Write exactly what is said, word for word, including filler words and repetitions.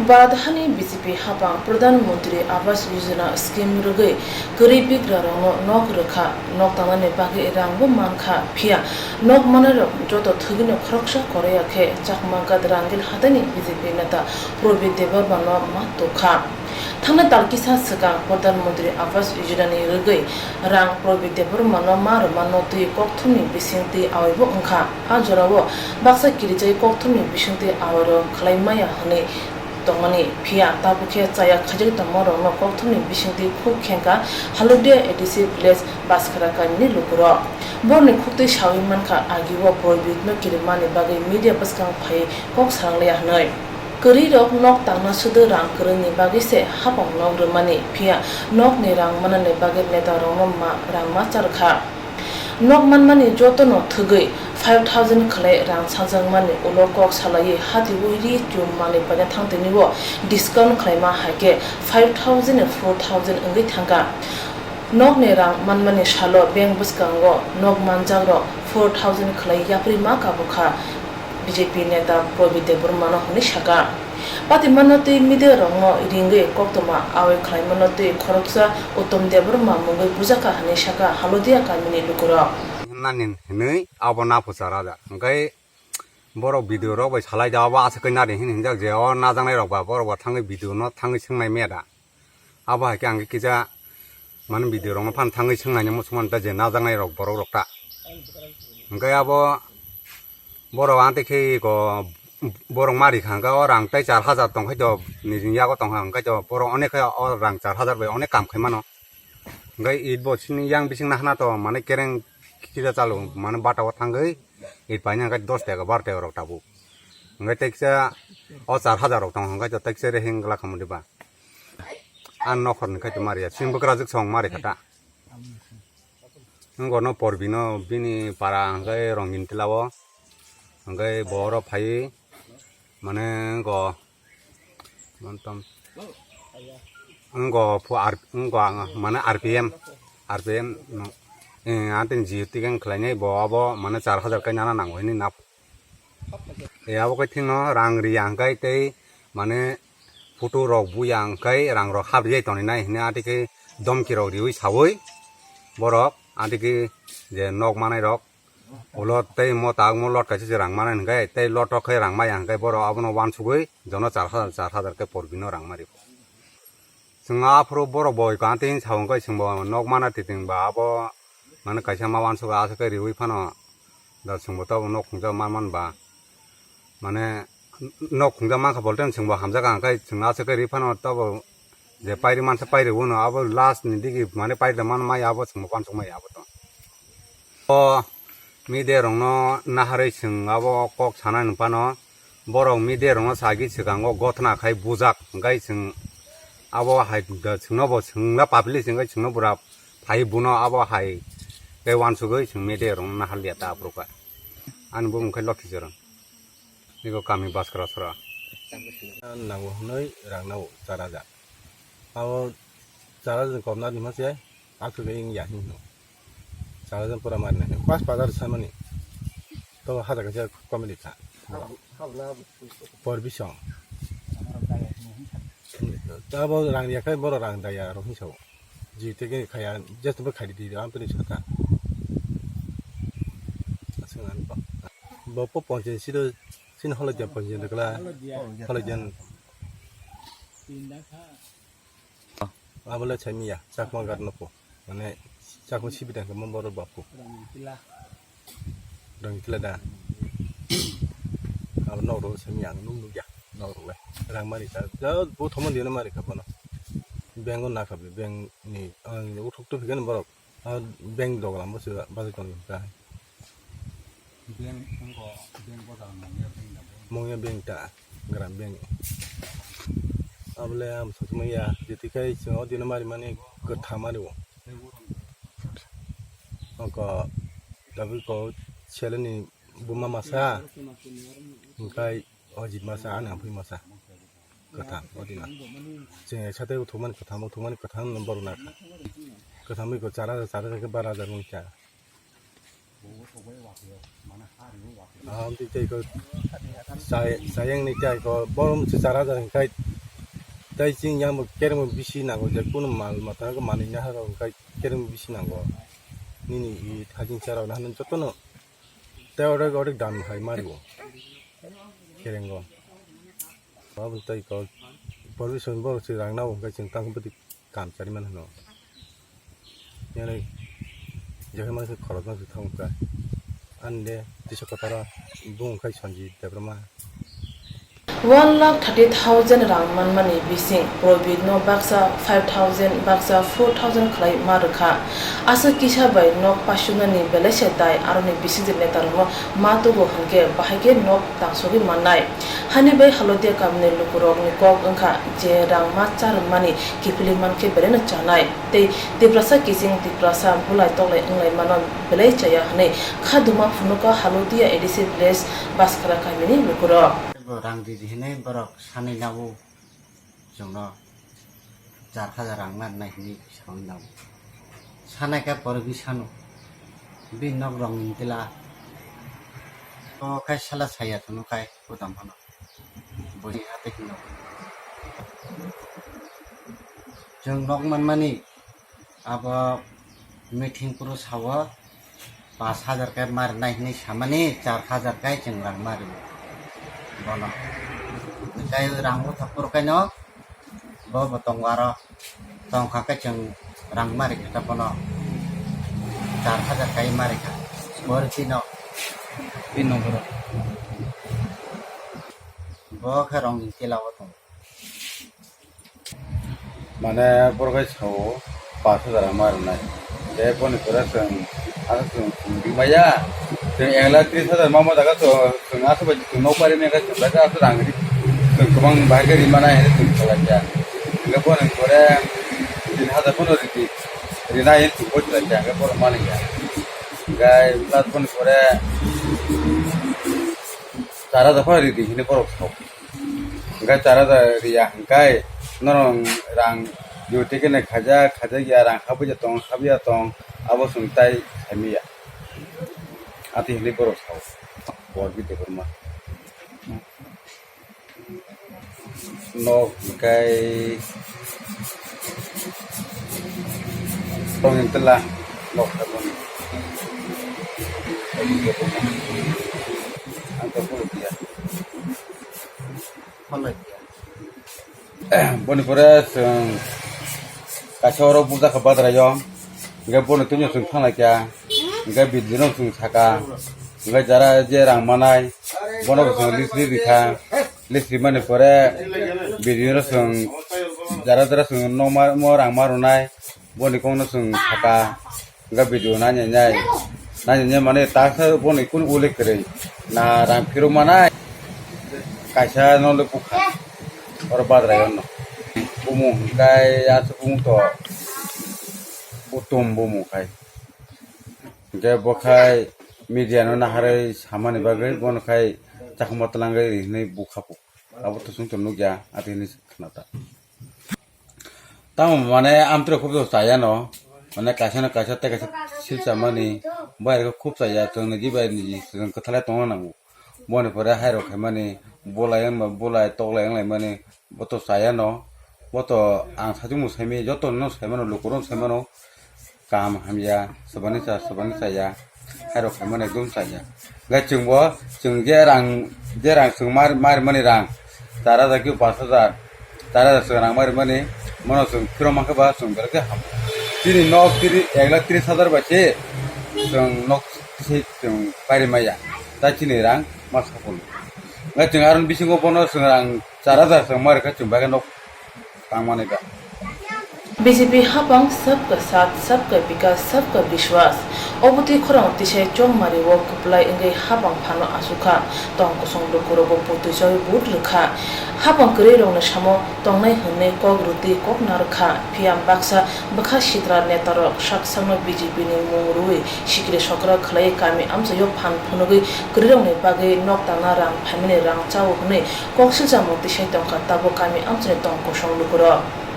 Bharat hani B J P hapang Pradhan Mantri Awas Yojana scheme rwgwi kwrwi bigrarokno nok rwkha, nok tangnani bagwi rangbo mankha, phiya nok mannairok joto thwgwino khoroksa koroya khe Chakma Ghat Rangil hataini B J P neta Prabit Debbarmano ma tukha. Thangna tal kisa swkang Pradhan Mantri Awas Yojanani rwgwi rang Prabit Debbarmano ma rwmano twi kokthumni bisingtwi awaibo wngkha. A jorao baksa kirijai kokthumni bisingtwi awairok khlai maya hwnwi tongmani, phiya tabukhe chaya khaijak tongmarokno kokthumni bisingtwi khuk khengkha Halodia A D C village Baskara kamini lukurok. Borni khuktwi sawi mankha, agio Prabitno kirimani bagwi media bwskang phai kok salangliya hwnwi. Kwrwirok nok tangna sudu rang kwrwngni bagwi se hapang nok rwmani, phiya nokni rang manani bagwi netarokno ma rang ma charkha. Nok manmani jotono thwgwi five thousand khlai rang sajakmani ulo kok salaiwi hatiwi ri chum manwi paina thangtini o discount khlaima hai khe five thousand four thousand wngwi thangkha. Nokni rang manmani salo bank bwskango nok manjakrok four thousand khlai yapri ma kabukha. B J P neta Prabit Debbarmano hwnwi saka. Patimano twi media rokno ringwi koktwma awai khlaimano twi khoroksa Uttom Debbarma mungwi bujaka hwnwi saka Halodia kamini lukurok. Nani hwnwi abo na phuchar aja. Hwnkhe borok video rok bai salai da, abo aswk khe nari hwnwi hinjak je o najaknai rok ba borok ba thangwi video no thangwi swngnai meda. Abo hai khe ang khe kisa mane video rok no phan thangwi swngnai muchung manta je najaknai rok borok rok ta. Hwnkhe abo borok ang tei khe ko borok mari kha hwnkhe o rang tei char hajar tong khai to nijini yago tong kha hwnkhe to borok onek khe o rang char hajar bai onek kam khai mano. Hwnkhe eit bo sini yang bising nahana to mane kereng kisa chalo mane bata o thangwi eit paina hwnkhe dos taka baro taka rok tabuk. Hwnkhe teksa o char hajar rok tongo hwnkhe to teksa rehing glak khamodi ba. Ang nokhorni khai to mariya sini bwkrajwk song mari kha ta. Wngkor no Porbino bini para hwnkhe Rongin tila o hwnkhe bo oro phaiwi mane wngko Montom. Wngko phu ar wngko ang mane R P M, R P M no. Eh, ang tini jio tikang khlainai bo abo mane char hajar kai nana nango hini na. Eh, abo kai thingno rang ri ang kai tei mane photo rok buya ang kai rang rok hap ri toni nai hini ati khe domki rok riwi sawi borok ati khe je nok manai rok. Ulo tei mota wngmo lot kaisa se rang mani hwnkhe tei lot rok khe rang maya hwnkhe borok abono uansugwi jono char hajar, char hajar khe Porbino rang mari. Chwng aphuru borok boi kante hinwi sa hwnkhe chwngbo nok mana titing ba abo mane kaisa ma uansukha aswk khe riwi phano da chwngbo tabuk nok khungjak ma man ba. Mane nok khungjak mankha bolte chwngbo hamjak ang khe chwng aswk khe ri phano tabuk je pairi mansa pairi uno abo last ni digi mane pairi man maya abo chwngbo uansuk maya abo to. O media rokno naharwi chwng abo kok sanani phano borok media rokno sagi swkango gothna khai bujak hwnkhe chwng abo hai da chwngno bo chwngno public hwnkhe chwngno bura phai buno abo hai tei uansugwi chwng media rokno naharliya ta aphuru kha. Ani bumung khe Lokhi Choron. Niko kami Baskara sora. Nango hwnwi rang nao char hajar. Abo char hajar ni kom na di mase, aswk wng ya hin no. Char hajar pura mari nai. Pas bazar samani. To hajar kaisa comedy kha. Por bisong. Tabo rang ya kai boro rang daya ro hin sao. Ji te ke khaya, just bo khai di, am to ni saka. Aswk nang ba. Bo po ponche siro Sini holodia ponjin dekla, holodia. Abole chamiya, Chakma Ghat no po. Mane, Chakma sibi dang khe mon borok bapku. Rangkila da. Abo nok rok chamiya, ang nuk nukya, nok rok le. Rang mari kha, ja, bo thomon dino mari kha bono. Bank o nakha, bank ni, ang uthuk tu phikani borok. Ah, bank doga lambo se bazar tong kha. Bank wngkha, bank boda mungya bank da bank. Mungya bank ta, gram bank. Abole am sotma ya, jeti kai chwng o dino mari mani kwtham mari o. Wngkha, dabi ko seleni buma masa, wngkhai o jit masa, ani ampui masa. Kwtham, o dina. Chwng sate uthumani kwtham, uthumani kwtham number na kha. Kwtham iko chara, chara ke bara hajar mungkha. Aham ti tei ko sai, sayang ni tai ko borom se chara hajar kai Tai chini yang bo kereng bo bisi nango, je kunu mal mata manwi naharok hwnkhe kereng bo bisi nango. Nini i thajin cherok naharnani jotono tei orek orek dan hai mario kerengo. Aboni tei kok permission bo se rang nabo hwnkhe chwng tang bwtwi kam chari man hwno. Yanai jekhe mangsa khoroknang se thangkha. Ani de tisa kotaro bung khai Sanjit Debbarma. One lakh thirty thousand rang manmani bising Probit no baksa five thousand, baksa four thousand khlai ma rwkha. Aswk kisa bai nok paisuknani belai se dai, aroni bisingtwi netarokno ma tugo hwnkhe bahai khe nok tangsogwi mannai. Hani bai Halodia kamini lukurokni kok wngkha je rang ma cha rwmani kiphilwi mankhe belaino chanai. Tei Tiprasa kiching Tiprasa bulai toklai wnglaimano belai chaya hwnwi kha duma phunukha Halodia A D C village Baskara kamini lukurok. Bo rang ridi hinwi borok sanwi nabo chwngno char hajar rang narwnai hinwi sawi nabo. Sanai kha pore bini sano bini nok rong ni tila o khai sala saya thwngno khai kodam phano. Boni hati hino. Chwng nok manmani abo meeting puro sao pash hajar khe marinai hinwi samani char hajar khe chwng rang mari bono. Tei rang bwtha puro khaino bo bo tongo aro. Tongkha khe chwng rang mari kha bono char hajar kai mari kha. Bor pino. Pino boro. Bo khe rong ni tila o tong. Mane boro khe sao pash hajar rang mari nai. Tei boni pore chwng asa chwng chwng rimaya. Chwng ek lakh tris hajar mama jaga chwng asa bai chwng nok pari mega chwng bai asa rang ri. Chwng kwbang bahai khe rimana hinwi chwng khalai kha. Hingke boni pore tin hajar pono ridi. Rina ye chwng bo chwlai kha, hingke borok mani ya. Hingke last boni pore char hajar pono ridi hinwi borok sao. Hingke char hajar riya hingke norok rang duty kene khaijak, khaijak ya, rang habwi ya tong, habwi ya tong, abo chwng tai saimanya. Ati hinwi borok sao. Borok bi tongma. Nok hingkai tongin tela nok tabon. Ang to puluk ya. Boni pore chwng kaisa oro bujak kha badrai o. Hingke bono tini chwng thang lai kha. Hingke bidino chwng saka. Hingke jara je rang manai. Bono bo chwng list ri rikha. List rimani pore bidino chwng jara jara chwng nokma mo rang ma rwnai. Boni kokno chwng saka. Hingke video nai nai nai. Nai nai nai mane taksa boni kunu ulik kwrwi. Na rang phirok manai. Kaisa no le bukha. Oro badrai ono. Bumung hingkai aswk bumung to. Butum bumung khai. Hingke bo khai media no naharwi samani bagwi bono khai chakma twlangwi hinwi bukha po. Abo to chwng to nukya, ati hinwi khna ta. Tamo mane amtwrwi khub to chaya no, mane kaisa no kaisa tei kaisa silsa mani, bai rok khub chaya, chwng niji bai niji, chwng kwthalai tongna nango. Boni pore hai rok khaimani, bulai wngma bulai, toklai wnglaimani, bo to chaya no, bo to ang sajwkmung saimanya, joto no saimano, lukurok saimano, kaham hamya, swbani cha, swbani chaya, hai rok khaimani ekdom chaya. Hwnkhe chwngbo, chwng je rang, je rang chwng mar, mar mani rang, char hajar ki pas hajar, char hajar chwng rang mari mani, mono chwng phiro mankhe ba chwng belai khe ham. Chini nok tiri, ek lakh tris hajar bai se chwng nok se chwng pairi maya. Tai chini rang ma sapung. Hwnkhe chwng aroni bisingo bono chwng rang char hajar chwng mari khe chwng bai khe nok tangmani ba. B J P hapang sabka saath, sabka vikas, sabka vishwas. Obotwi khorang tisai chongmari o kwplai wngwi hapang phano asukha. Tong kosong lukurokbo putui chawi vote rwkha. Hapang kwrwi rokni samo tongnai hwnwi kok rwtwi kok narwkha. Phiya baksa bwkha sitra netarok sak sakno B J P ni mung rwui sikiri sokra khlaiwi kami amchaio phan phunugwi kwrwirokni bagwi nok tangna rang phaimani rang chao hwnwi kok silchamo tisai tongkha tabuk kami amchaini tong kosong lukurok.